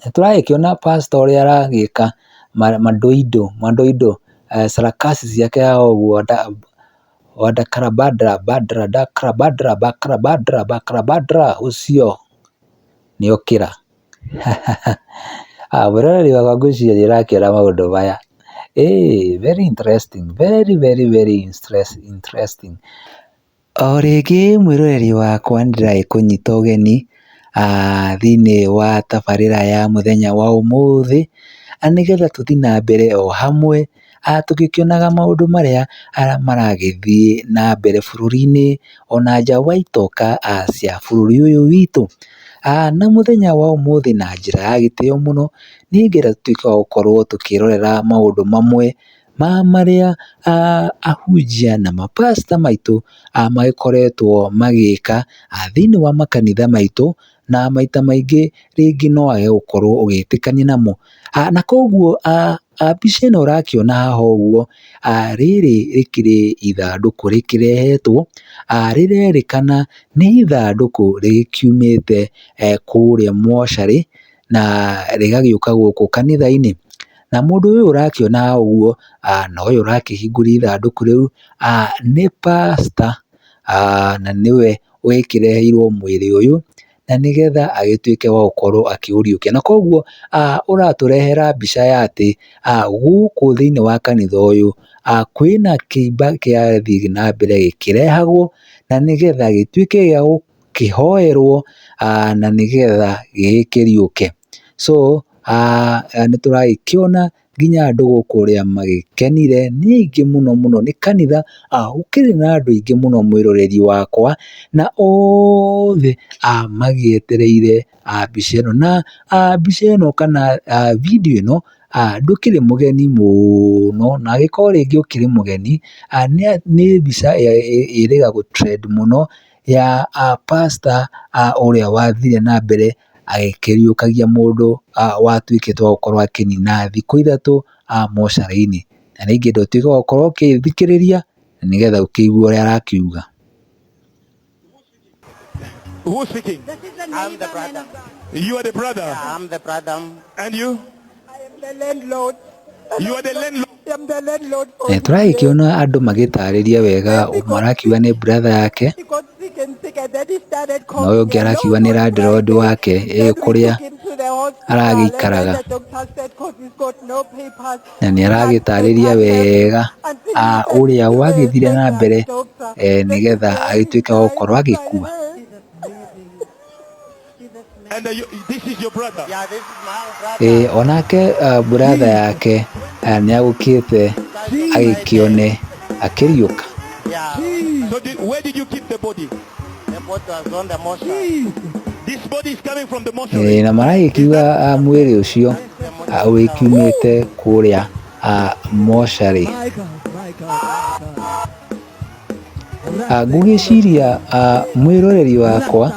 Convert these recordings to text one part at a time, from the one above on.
Nĩtũragĩkĩona pastor ũrĩa aragĩka mandoindo mandoindo sarakasi ciake haha ũguo wandakarabandra bandra dakrabandra bakrabandra bakrabandra ũcio nĩokĩra. Mwĩroreri wakwa ngwĩciria nĩũrakĩona maũndũ maya. Ĩĩ very interesting, very very very interesting. O rĩngĩ mwĩroreri wakwa nĩndĩragĩkũnyita ũgeni thĩiniĩ wa tabarĩra ya mũthenya wa ũmũthĩ, na nĩgetha tũthiĩ na mbere o hamwe tũgĩkĩonaga maũndũ marĩa maragĩthiĩ na mbere bũrũri-inĩ ona nja wa itoka cia bũrũri ũyũ witũ. Na mũthenya wa ũmũthĩ na njĩra ya gĩtĩo mũno, niĩ ngwenda tũtuĩke a gũkorwo tũkĩrorera maũndũ mamwe ma marĩa ahunjia na mapastor maitũ magĩkoretwo magĩka thĩiniĩ wa makanitha maitũ, na maita maingĩ rĩngĩ no wage gũkorwo ũgĩtĩkania namo. Na koguo mbica ĩno ũrakĩona haha ũguo, rĩrĩ rĩkĩrĩ ithandũkũ rĩkĩrehetwo, rĩrerĩkana nĩ ithandũkũ rĩgĩkiumĩte kũrĩa mocarĩ na rĩgagĩũka gũkũ kanitha-inĩ. Na mũndũ ũyũ ũrakĩona haha ũguo na ũyũ ũrakĩhingũria ithandũkũ rĩu nĩ pastor na nĩwe ũgĩkĩreheirwo mwĩrĩ ũyũ na nĩgetha agĩtuĩke wa gũkorwo akĩũriũkia. Na koguo ũratũrehera mbica ya atĩ gũkũ thĩiniĩ wa kanitha ũyũ kwĩna kĩimba kĩrathiĩ na mbere gĩkĩrehagwo na nĩgetha gĩtuĩke gĩa gũkĩhoerwo na nĩgetha gĩgĩkĩriũke. So nĩ tũragĩkĩona nginya andũ gũkũ ũrĩa magĩkenire nĩ aingĩ mũno mũno, nĩ kanitha gũkĩrĩ na andũ aingĩ mũno mwĩroreri wakwa, na othe magĩetereire mbica ĩno. Na mbica ĩno kana video ĩno ndũkĩrĩ mũgeni mũno, na angĩkorwo rĩngĩ ũkĩrĩ mũgeni, nĩ mbica ĩrĩga gũ trend mũno ya pastor ũrĩa wathire na mbere agĩkĩriũkagia mũndũ watuĩkĩte wa gũkorwo akĩnina thikũ ithatũ mocarĩ-inĩ. Na nĩ ingĩenda ũtuĩke wa gũkorwo ũkĩthikĩrĩria na nĩgetha ũkĩigue ũrĩa arakiuga. Who's speaking? This is the I'm the neighbor, man brother. of God. You are the brother. Yeah, I'm the brother. And you? I am the landlord. You are the landlord. I'm the landlord for Na his tũragĩkĩona andũ magĩtarĩria wega, He ũmwe got arakiuga nĩ sick. brother yake, He got sick and sick and then he started na ũyũ coughing ũngĩ and no arakiuga nĩ good landlord Friday. wake ĩ Then we kũrĩa took him to the hospital and then aragĩikaraga. the doctor said because he's got no papers, Na nĩ he can't, they aragĩtarĩria can't help him wega until he sent ũrĩa to the gwagĩthire na special mbere doctor. That is nĩgetha where he agĩtuĩke wa died gũkorwo by agĩkua. hand. And this is your brother. Yeah, this is my brother. Ĩĩ onake brother yake nĩ agũkĩte agĩkĩone akĩriũka. Yeah, So where did you keep the body? the body was on the mortuary. This body is coming from the mortuary. Ĩĩ na maragĩkiuga mwĩrĩ ũcio ũgĩkiumĩte kũrĩa mocarĩ. My God, my God, my God. Ngũgĩciria mwĩroreri wakwa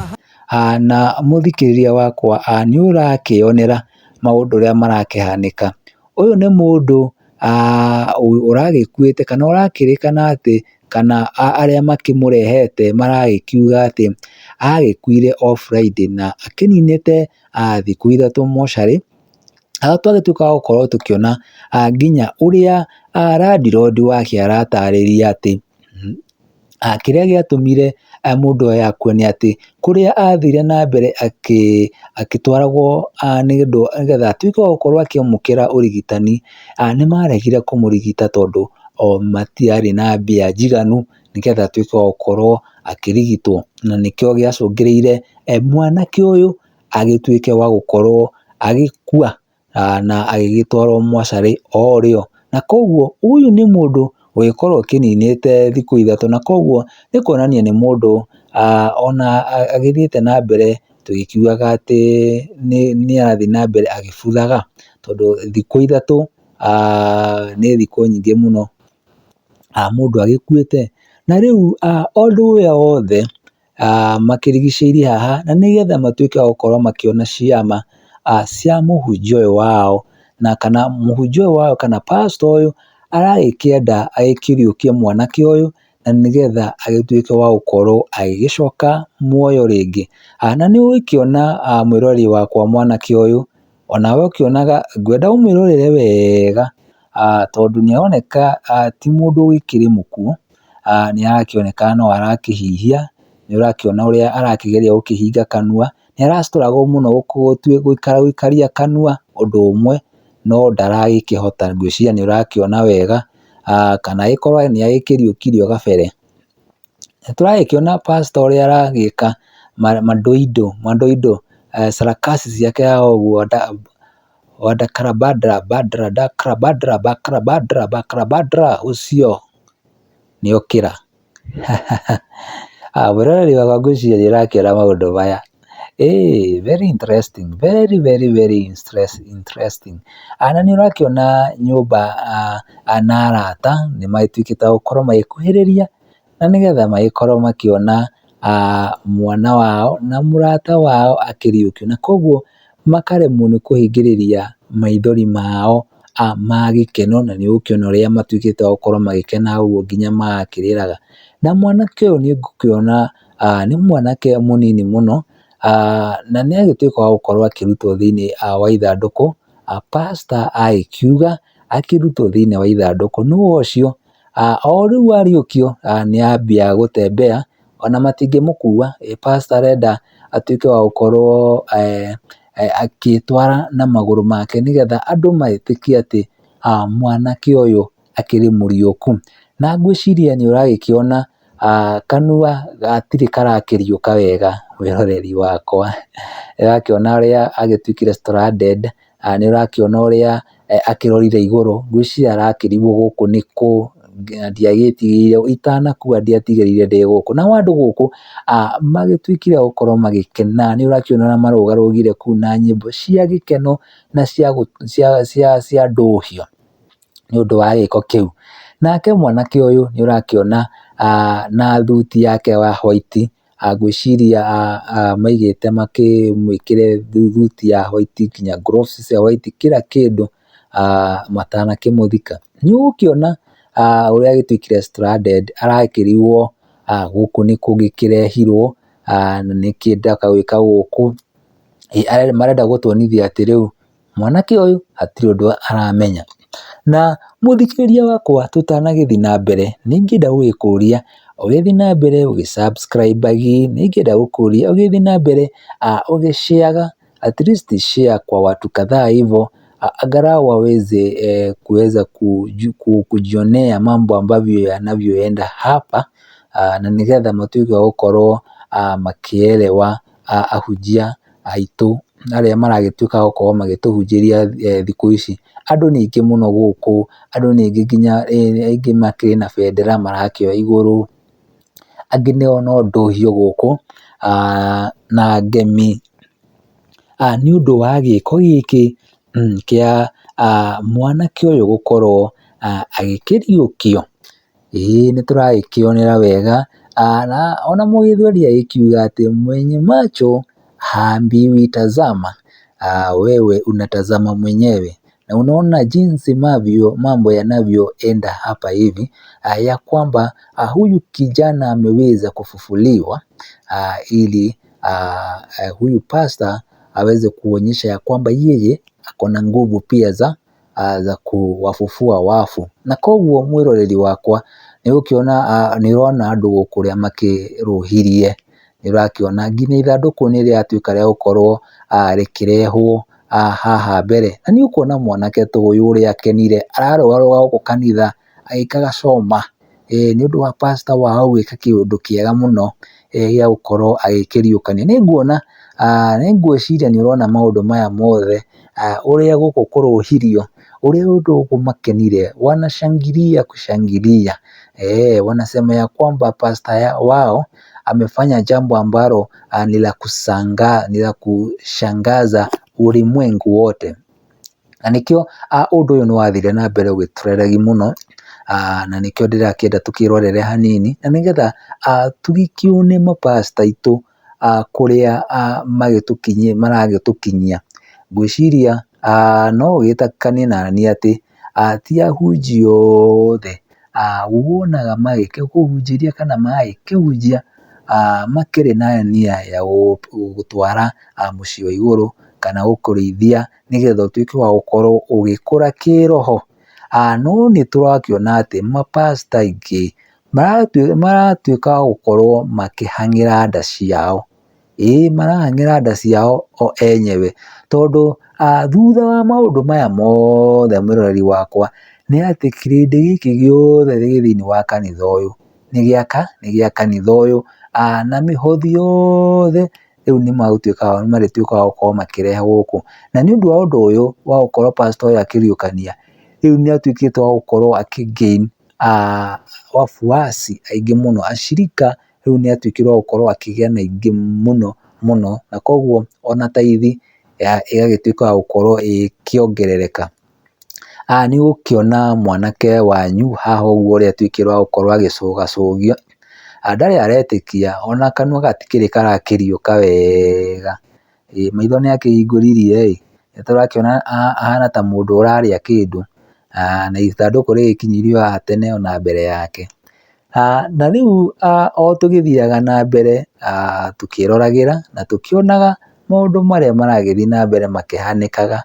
na mũthikĩrĩria wakwa nĩ ũrakĩonera maũndũ ũrĩa marakĩhanĩka. Ũyũ nĩ mũndũ ũragĩkuĩte kana ũrakĩrĩkana atĩ kana arĩa makĩmũrehete maragĩkiuga atĩ agĩkuire o Friday na akĩninĩte thikũ ithatũ mocarĩ. Haha twagĩtuĩka a gũkorwo tũkĩona nginya ũrĩa landlord wake aratarĩria atĩ kĩrĩa gĩatũmire mũndũ ũyũ akue nĩ atĩ kũrĩa athire na mbere agĩtwaragwo nĩgetha atuĩke wa gũkorwo akĩamũkĩra ũrigitani, nĩ maregire kũmũrigita tondũ o matiarĩ na mbia njiganu nĩgetha atuĩke wa gũkorwo akĩrigitwo. Na nĩkĩo gĩacũngĩrĩire mwanake ũyũ agĩtuĩke wa gũkorwo agĩkua na agĩgĩtwarwo mocarĩ o rĩo. Na koguo ũyũ nĩ mũndũ ũgĩkorwo ũkĩninĩte thikũ ithatũ, na koguo nĩ kuonania nĩ mũndũ ona agĩthiĩte na mbere tũgĩkiugaga atĩ nĩ arathiĩ na mbere agĩbuthaga, tondũ thikũ ithatũ nĩ thikũ nyingĩ mũno mũndũ agĩkuĩte. Na rĩu ũndũ ũyũ wothe makĩrigicĩirie haha na nĩgetha matuĩke a gũkorwo makĩona ciama cia mũhunjia ũyũ wao, na kana mũhunjia ũyũ wao kana pastor ũyũ aragĩkĩenda agĩkĩriũkie mwanake ũyũ na nĩgetha agĩtuĩke wa gũkorwo agĩgĩcoka muoyo rĩngĩ. Na nĩ ũgũkĩona mwĩroreri wakwa mwanake ũyũ Onawe ũkĩonaga ngwenda ũmwĩrorere wega tondũ nĩ aroneka ti mũndũ ũgĩkĩrĩ mũkuũ, nĩ arakĩoneka no arakĩhihia, nĩ ũrakĩona ũrĩa arakĩgeria gũkĩhinga kanua, nĩ ara struggle mũno gũikaria kanua ũndũ ũmwe, no ndaragĩkĩhota, ngwĩciria nĩ ũrakĩona wega, kana agĩkorwo nĩ agĩkĩriũkirio gabere. Nĩ tũragĩkĩona pastor ũrĩa aragĩka mandoindo mandoindo, sarakasi ciake haha ũguo wadakarabadra badra dakrabadra bakrabadra bakrabadra ũcio nĩ okĩra. Mwĩroreri wakwa ngwĩciria nĩ ũrakĩona maũndũ maya. Ĩĩ very interesting, very very very interesting. Na nĩ ũrakĩona nyũmba na arata nĩ magĩtuĩkĩte a gũkorwo magĩkuhĩrĩria na nĩgetha magĩkorwo makĩona mwana wao na mũrata wao akĩriũkio, na koguo makaremwo nĩ kũhingĩrĩria maithori mao ma gĩkeno, na nĩ ũgũkĩona ũrĩa matuĩkĩte a gũkorwo magĩkena ũguo nginya magakĩrĩraga. Na mwanake ũyũ nĩ ngũkĩona nĩ mwanake mũnini mũno, na nĩ agĩtuĩka wa gũkorwo akĩrutwo thĩiniĩ wa ithandũkũ, pastor agĩkiuga akĩrutwo thĩiniĩ wa ithandũkũ, nũ ũcio o rĩu ariũkio nĩ ambia gũtembea ona matingĩmũkua, pastor arenda atuĩke wa gũkorwo akĩtwara na magũrũ make nĩgetha andũ metĩkie atĩ mwanake ũyũ akĩrĩ mũriũku. Na ngwĩciria nĩ ũragĩkĩona kanua gatirĩ karakĩriũka wega mwĩroreri wakwa, nĩ ũrakĩona ũrĩa agĩtuĩkire stranded, nĩ ũrakĩona ũrĩa akĩrorire igũrũ, ngwĩciria arakĩrigwo gũkũ nĩkũ, ndiagĩtigĩire itanakua ndiatigĩrĩire ndĩ gũkũ. Nao andũ gũkũ magĩtuĩkire a gũkorwo magĩkena, nĩ ũrakĩona ũrĩa marũgarũgire kũu na nyĩmbo cia gĩkeno na cia ndũhio nĩ ũndũ wa gĩko kĩu. Nake mwanake ũyũ nĩ ũrakĩona na thuti yake ya white, ngwĩciria maigĩte makĩmwĩkĩre thuti ya white nginya gloves cia white kila kĩndũ matanakĩmũthika. Nĩ ũgũkĩona ũrĩa agĩtuĩkire stranded, arakĩrigwo gũkũ nĩkũ gĩkĩrehirwo, na nĩkĩ ndeka gwĩka gũkũ. Marenda gũtuonithia atĩ rĩu mwanake ũyũ hatirĩ ũndũ aramenya. Na mũthikĩrĩria wakwa tũtanagĩthiĩ na mbere, nĩ ingĩenda gũgĩkũria ũgĩthiĩ na mbere ũgĩ subscribe agi, nĩ ingĩenda gũkũria ũgĩthiĩ na mbere ũgĩ share at least share kwa watu kadhaa hivo angalau waweze kuweza kujionea mambo ambavyo yanavyoenda hapa, na nĩgetha matuĩke a gũkorwo makĩelewa ahunjia aitũ arĩa maragĩtuĩka a gũkorwo magĩtũhunjĩria thikũ ici. Andũ nĩ aingĩ mũno gũkũ, andũ nĩ aingĩ nginya aingĩ makĩrĩ na bendera marakĩoya igũrũ, angĩ nao no ndũhio gũkũ na ngemi nĩ ũndũ wa gĩko gĩkĩ kĩa mwanake ũyũ gũkorwo agĩkĩriũkio. Ĩĩ nĩ tũragĩkĩonera wega, na ona mũgĩthweri agĩkiuga atĩ mwenye macho haambiwi tazama, wewe unatazama mwenyewe na unaona jinsi mambo yanavyoenda hapa hivi, ya kwamba huyu kijana ameweza kufufuliwa ili huyu pasta aweze kuonyesha ya kwamba yeye ako na nguvu pia za kuwafufua wafu. Na koguo mwĩroreri wakwa nĩ ũgũkĩona nĩ ũrona andũ gũkũ ũrĩa makĩrũhirie, nĩ ũrakĩona nginya ithandũkũ nĩ rĩratuĩka rĩa gũkorwo rĩkĩrehwo haha mbere. Na nĩ ũkuona mwanake ta ũyũ ũrĩa akenire ararũgarũga gũkũ kanitha agĩkaga coma nĩ ũndũ wa pastor wao gwĩka kĩũndũ kĩega mũno gĩa gũkorwo agĩkĩriũkania. Nĩ nguona, nĩ ngwĩciria nĩ ũrona maũndũ maya mothe, ũrĩa gũkũ kũrũhirio, ũrĩa andũ gũkũ makenire, wanashangilia kushangilia, wanasema ya kwamba pastor wao amefanya jambo ambalo ni la kushangaza ulimwengu wote. Na nĩkĩo ũndũ ũyũ nĩ wathire na mbere ũgĩtũreregi mũno, na nĩkĩo ndĩrakĩenda tũkĩrorere hanini, na nĩgetha tũgĩkĩone mapasta aitũ kũrĩa maragĩtũkinyia. Ngwĩciria no ũgĩtĩkanie naniĩ atĩ ti ahunjia othe wonaga magĩkĩkũhunjĩria kana magĩkĩhunjia makĩrĩ na nia ya gũtwara mũciĩ wa igũrũ, kana gũkũrĩithia nĩgetha ũtuĩke wa gũkorwo ũgĩkũra kĩroho. No nĩ tũrakĩona atĩ mapastor aingĩ maratuĩka a gũkorwo makĩhang'ĩra nda ciao. Ĩĩ marahang'ĩra nda ciao o enyewe, tondũ thutha wa maũndũ maya mothe mwĩroreri wakwa, nĩ atĩ kĩrĩndĩ gĩkĩ gĩothe gĩ thĩiniĩ wa kanitha ũyũ nĩ gĩa kanitha ũyũ, na mĩhothi yothe rĩu nĩ marĩtuĩkaga a gũkorwo makĩrehe gũkũ. Na nĩ ũndũ wa ũndũ ũyũ wa gũkorwo pastor ũyũ akĩriũkania, rĩu nĩ atuĩkĩte wa gũkorwo akĩ gain wafuasi aingĩ mũno, acirika rĩu nĩ atuĩkire wa gũkorwo akĩgĩa na aingĩ mũno mũno, na koguo ona taithi ĩgagĩtuĩka ya gũkorwo ĩkĩongerereka. Nĩ ũgũkĩona mwanake wanyu haha ũguo ũrĩa atuĩkire wa gũkorwo agĩcũgacũgio, ndarĩ aretĩkia ona kanua gatikĩrĩ karakĩriũka wega, maitho nĩ akĩhingũririe ĩ, nĩ tũrakĩona ahana ta mũndũ ũrarĩa kĩndũ, na ithandũkũ rĩgĩkinyirio haha tene ona mbere yake. Na rĩu o tũgĩthiaga na mbere tũkĩroragĩra na tũkĩonaga maũndũ marĩa maragĩthiĩ na mbere makĩhanĩkaga,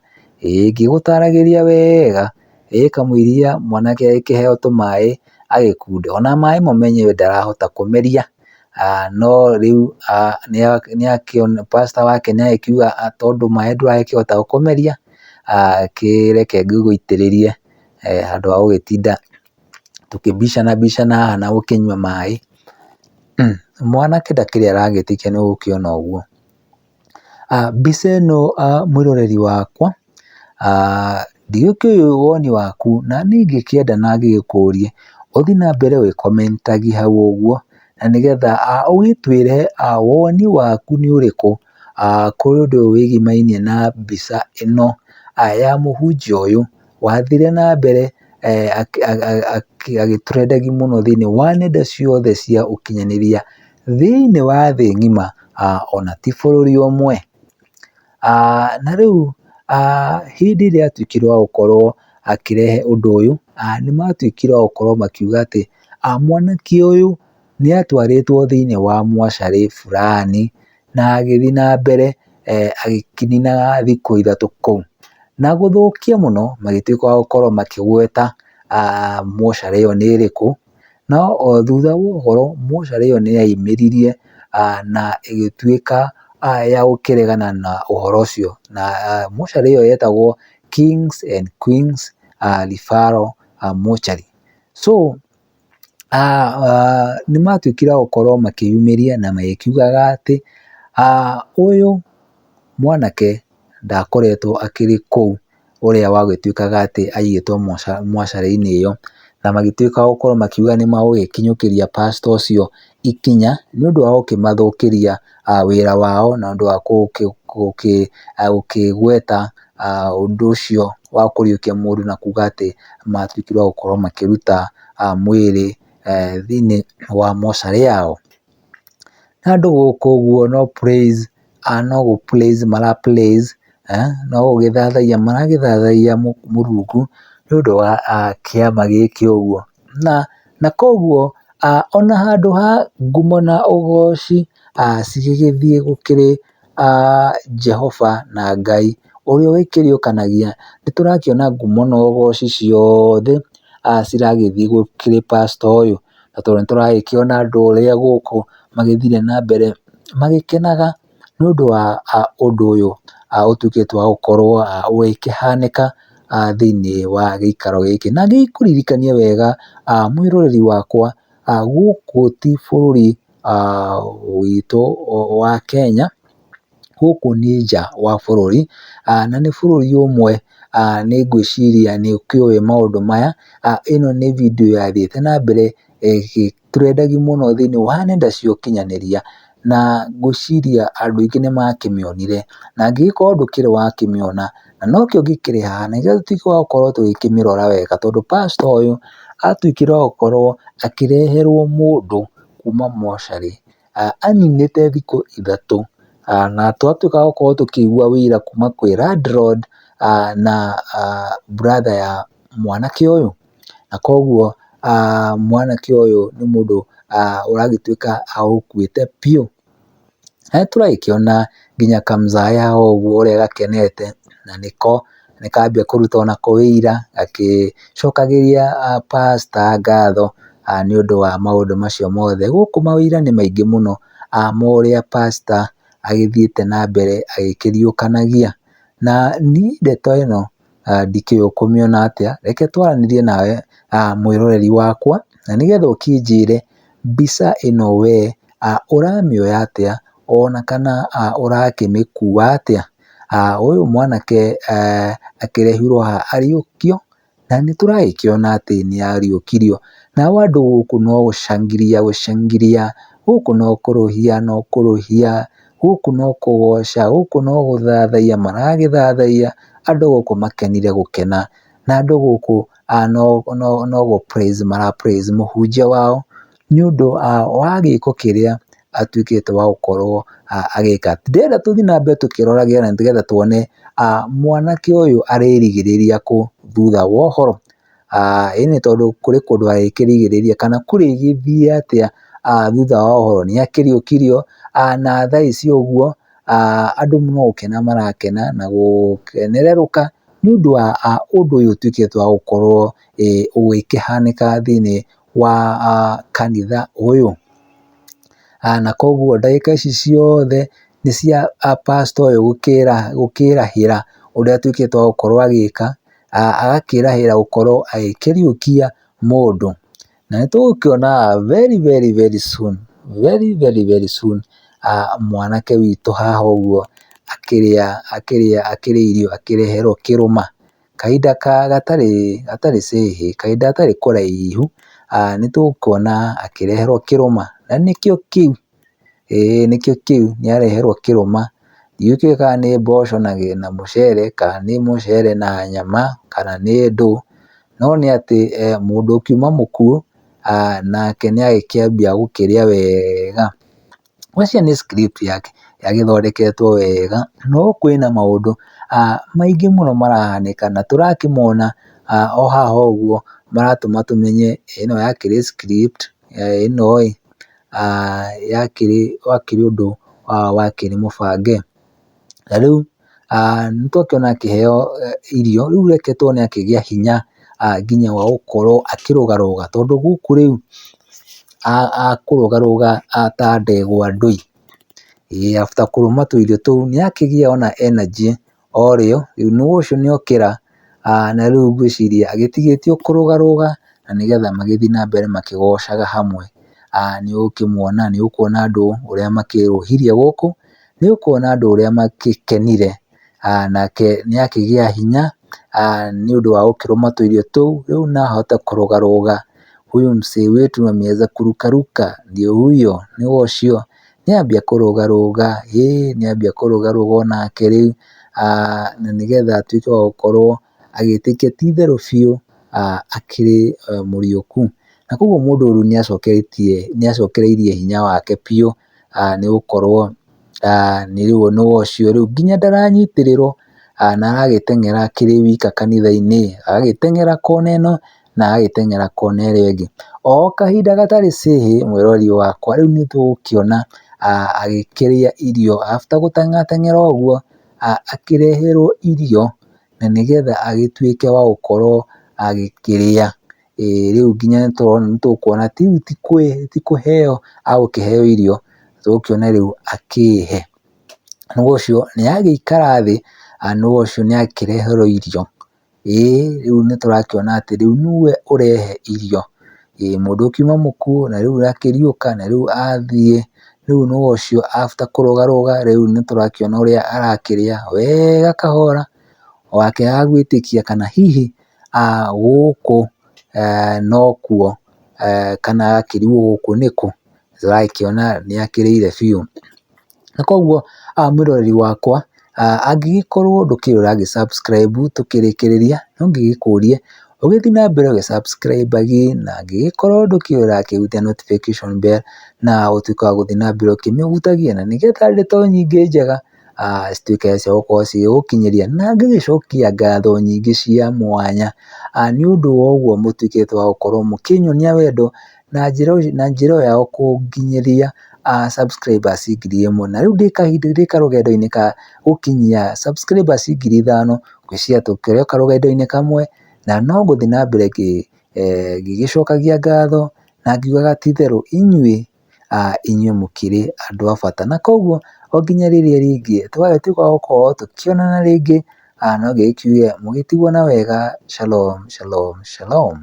ĩĩ ngĩgũtaragĩria wega, ĩĩ kamũiria mwanake agĩkĩheo tũmaĩ agĩkunde, ona maĩ mo menyewe ndarahota kũmeria, no rĩu pastor wake nĩ agĩkiuga tondũ maĩ ndũragĩkĩhota kũmeria, kĩreke ngĩgũitĩrĩrie handũ ha gũgĩtinda tũkĩbicana bicana haha na gũkĩnyua maĩ. Mwanake ndakĩrĩ aragĩtĩkia nĩ ũgũkĩona ũguo. Mbica ĩno mwĩroreri wakwa, ndigũkĩũĩ woni waku na niĩ ingĩkĩenda na ngĩgĩkũrie ũthiĩ na mbere ũgĩkomentagia hau ũguo, na nĩgetha ũgĩtwĩre woni waku nĩ ũrĩkũ kũrĩ ũndũ ũyũ wĩgimainie na mbica ĩno ya mũhunjia ũyũ wathire na mbere agĩtrendagia mũno thĩiniĩ wa nenda ciothe cia ũkinyanĩria thĩiniĩ wa thĩ ng'ima, ona ti bũrũri ũmwe. Na rĩu hĩndĩ ĩrĩa atuĩkire wa gũkorwo akĩrehe ũndũ ũyũ, nĩ matuĩkire wa gũkorwo makiuga atĩ mwanake ũyũ nĩ atwarĩtwo thĩiniĩ wa mocarĩ fulani na agĩthiĩ na mbere agĩkininaga thikũ ithatũ kũu. Na gũthũkia mũno magĩtuĩka wa gũkorwo makĩgweta mocarĩ ĩyo nĩ ĩrĩkũ, no o thutha wa ũhoro mocarĩ ĩyo nĩ yaumĩririe na ĩgĩtuĩka ya gũkĩregana na ũhoro ũcio. Na mocarĩ ĩyo yetagwo Kings and Queens Referral Mortuary. So nĩ matuĩkire a gũkorwo makĩyumĩria na magĩkiugaga atĩ ũyũ mwanake ndakoretwo akĩrĩ kũu ũrĩa wagĩtuĩkaga atĩ aigĩtwo mocarĩ-inĩ ĩyo, na magĩtuĩka a gũkorwo makiuga nĩ magũgĩkinyũkĩria pastor ũcio ikinya nĩ ũndũ wa gũkĩmathũkĩria wĩra wao na ũndũ wa gũkĩgweta ũndũ ũcio wa kũriũkia mũndũ na kuga atĩ matuĩkire a gũkorwo makĩruta mwĩrĩ thĩiniĩ wa mocarĩ yao. Na andũ gũkũ ũguo no praise, no gũ praise mara praise, no gũgĩthathaiya maragĩthathaiya Mũrungu nĩ ũndũ wa kĩama gĩkĩ ũguo. Na koguo ona handũ ha ngumo na ũgoci cigĩgĩthiĩ gũkĩrĩ Jehova na Ngai ũrĩa ũgĩkĩriũkanagia, nĩ tũrakĩona ngumo na ũgoci ciothe ciragĩthiĩ gũkĩrĩ pastor ũyũ. Na tondũ nĩ tũragĩkĩona andũ ũrĩa gũkũ magĩthire na mbere magĩkenaga nĩ ũndũ wa ũndũ ũyũ ũtuĩkĩte wa gũkorwo ũgĩkĩhanĩka thĩiniĩ wa gĩikaro gĩkĩ. Na ngĩkũririkanie wega mwĩroreri wakwa, gũkũ ti bũrũri witũ wa Kenya, gũkũ nĩ nja wa bũrũri, na nĩ bũrũri ũmwe nĩ ngwĩciria nĩ ũkĩũĩ maũndũ maya. Ĩno nĩ video yathiĩte na mbere ĩgĩtrendagia mũno thĩiniĩ wa nenda cia ũkinyanĩria, na ngwĩciria andũ aingĩ nĩ makĩmĩonire, na angĩgĩkorwo ndũkĩrĩ wakĩmĩona, na nokĩo ngĩkĩrĩ haha nĩgetha tũtuĩke wa gũkorwo tũgĩkĩmĩrora wega, tondũ pastor ũyũ atuĩkire wa gũkorwo akĩreherwo mũndũ kuma mocarĩ, aninĩte thikũ ithatũ, na twatuĩka wa gũkorwo tũkĩigua ũira kuma kwĩ landlord na brother ya mwanake ũyũ. Na koguo mwanake ũyũ nĩ mũndũ ũragĩtuĩka agũkuĩte biũ. Na nĩ tũragĩkĩona nginya kamzaya haha ũguo ũrĩa gakenete, na nĩko nĩkambia kũruta onako wĩira gagĩcokagĩria pastor ngatho nĩ ũndũ wa maũndũ macio mothe. Gũkũ mawĩira nĩ maingĩ mũno ma ũrĩa pastor agĩthiĩte na mbere agĩkĩriũkanagia. Na niĩ ndeto ĩno ndikĩũĩ ũkũmĩona atĩa, reke twaranĩrie nawe mwĩroreri wakwa, na nĩgetha ũkĩnjĩre mbica ĩno we ũramĩoya atĩa, ona kana ũrakĩmĩkua atĩa. Ũyũ mwanake akĩrehirwo haha ariũkio, na nĩ tũragĩkĩona atĩ nĩ ariũkirio. Nao andũ gũkũ no gũcangiria gũcangiria, gũkũ no kũrũhia no kũrũhia, gũkũ no kũgoca, gũkũ no gũthathaiya maragĩthathaiya, andũ gũkũ makenire gũkena, na andũ gũkũ no gũ praise mara praise mũhunjia wao, nĩ ũndũ wa gĩko kĩrĩa atuĩkĩte wa gũkorwo agĩka. Ndĩrenda tũthiĩ na mbere tũkĩroragĩra na nĩgetha tuone mwanake ũyũ arĩrigĩrĩria kũ thutha wa ũhoro. Ĩĩ nĩ tondũ kũrĩ kũndũ arĩkĩrigĩrĩria kana kũrĩgĩthiĩ atĩa thutha wa ũhoro. Nĩ akĩriũkirio na thaa ici ũguo andũ no gũkena marakena na gũkenererũka nĩ ũndũ wa ũndũ ũyũ ũtuĩkĩte wa gũkorwo ũgĩkĩhanĩka thĩiniĩ wa kanitha ũyũ. Na koguo ndagĩka ici ciothe nĩ cia pastor ũyũ gũkĩrahĩra ũrĩa atuĩkĩte wa gũkorwo agĩka, agakĩrahĩra gũkorwo agĩkĩriũkia mũndũ. Na nĩ tũgũkĩona very very very soon, very very very soon mwanake witũ haha ũguo akĩrĩa akĩrĩa akĩrĩa irio akĩreherwo kĩrũma. Kahinda gatarĩ gatarĩ cĩhĩ, kahinda gatarĩ kũraihu nĩ tũkuona akĩreherwo kĩrũma, na nĩkĩo kĩu, ĩĩ nĩkĩo kĩu nĩ areherwo kĩrũma. Ndiũĩ kana nĩ mboco na mũcere, kana nĩ mũcere na nyama, kana nĩ ndũ, no nĩ atĩ mũndũ ũkiuma mũkuũ nake nĩ agĩkĩambia gũkĩrĩa wega. Ngwĩciria nĩ script yagĩthondeketwo wega, no kwĩna maũndũ maingĩ mũno marahanĩka na tũrakĩmona o haha ũguo maratũma tũmenye ĩno yakĩrĩ script, ĩno ĩ yakĩrĩ wakĩrĩ ũndũ wakĩrĩ mũbange. Na rĩu nĩ twakĩona akĩheo irio, rĩu reke tuone akĩgĩa hinya nginya wa gũkorwo akĩrũgarũga, tondũ gũkũ rĩu akũrũgarũga ta ndegwa ndũi. Ĩĩ after kũrũma tũirio tũu nĩ akĩgĩa ona energy o rĩo, rĩu nũ ũcio nĩ okĩra na rĩu ngwĩciria agĩtigĩtio kũrũgarũga na nĩgetha magĩthiĩ na mbere makĩgocaga hamwe. Nĩ ũgũkĩmuona, nĩ ũkuona andũ ũrĩa makĩrũhirie gũkũ, nĩ ũkuona andũ ũrĩa magĩkenire, nake nĩ akĩgĩa hinya nĩ ũndũ wa gũkĩrũma tũirio tũu, rĩu no ahote kũrũgarũga. Huyu msee wetu ameweza kurukaruka, ndio huyo, nĩwe ũcio, nĩ ambia kũrũgarũga, ĩĩ nĩ ambia kũrũgarũga onake rĩu, na nĩgetha atuĩke wa gũkorwo agĩtĩkia ti itherũ biũ akĩrĩ mũriũku. Na koguo mũndũ ũyũ nĩ acoketie, nĩ acokereirie hinya wake biũ nĩ gũkorwo nĩ rĩu nĩwe ũcio rĩu nginya ndaranyitĩrĩrwo na aragĩteng'era akĩrĩ wika kanitha-inĩ, agagĩteng'era kona ĩno na agagĩteng'era kona ĩrĩa ĩngĩ. O kahinda gatarĩ cĩhĩ mwĩroreri wakwa rĩu nĩ tũgũkĩona agĩkĩrĩa irio after gũteng'erateng'era ũguo akĩreherwo irio na nĩgetha agĩtuĩke wa gũkorwo agĩkĩrĩa. Ĩĩ rĩu nginya nĩ tũkuona rĩu ti kũheo agũkĩheo irio, tũgũkĩona rĩu akĩĩhe. Nĩ ũcio nĩ agĩikara thĩ, nĩ ũcio nĩ akĩreherwo irio. Ĩĩ rĩu nĩ tũrakĩona atĩ rĩu nĩwe ũrehe irio. Ĩĩ mũndũ ũkiuma mũkuũ na rĩu akĩriũka na rĩu athiĩ, rĩu nĩ ũcio after kũrũgarũga rĩu nĩ tũrakĩona ũrĩa arakĩrĩa wega kahora, wakĩaga gwĩtĩkia kana hihi gũkũ nokuo kana akĩrigwo gũkũ nĩkũ, tũrakĩona nĩ akĩrĩire biũ. Na koguo mwĩroreri wakwa angĩgĩkorwo ndũkĩrĩ ũragĩ subscribe tũkĩrĩkĩrĩria, no ngĩgĩkũrie ũgĩthiĩ na mbere ũgĩ subscribe agi, na angĩgĩkorwo ndũkĩrĩ ũrakĩhutia notification bell na ũtuĩke wa gũthiĩ na mbere ũkĩmĩhutagia, na nĩgetha ndeto nyingĩ njega cituĩke cia gũkorwo cigĩgũkinyĩria. Na ngĩgĩcokia ngatho nyingĩ cia mwanya nĩ ũndũ wa ũguo mũtuĩkĩte wa gũkorwo mũkĩnyonia wendo na njĩra ĩyo ya kũnginyĩria subscribers 1000, na rĩu ndĩ kahinda ndĩ karũgendo-inĩ ka gũkinyia subscribers 5000, ngwĩciria tũkĩrĩ o karũgendo-inĩ kamwe, na no ngũthiĩ na mbere ngĩgĩcokagia ngatho na ngiugaga ti itherũ inyuĩ inyuĩ mũkĩrĩ andũ a bata. Na koguo o nginya rĩrĩa rĩngĩ tũgagĩtuĩka wa gũkorwo tũkĩonana rĩngĩ, no ngĩkiuge mũgĩtigwo na wega. Shalom, shalom, shalom.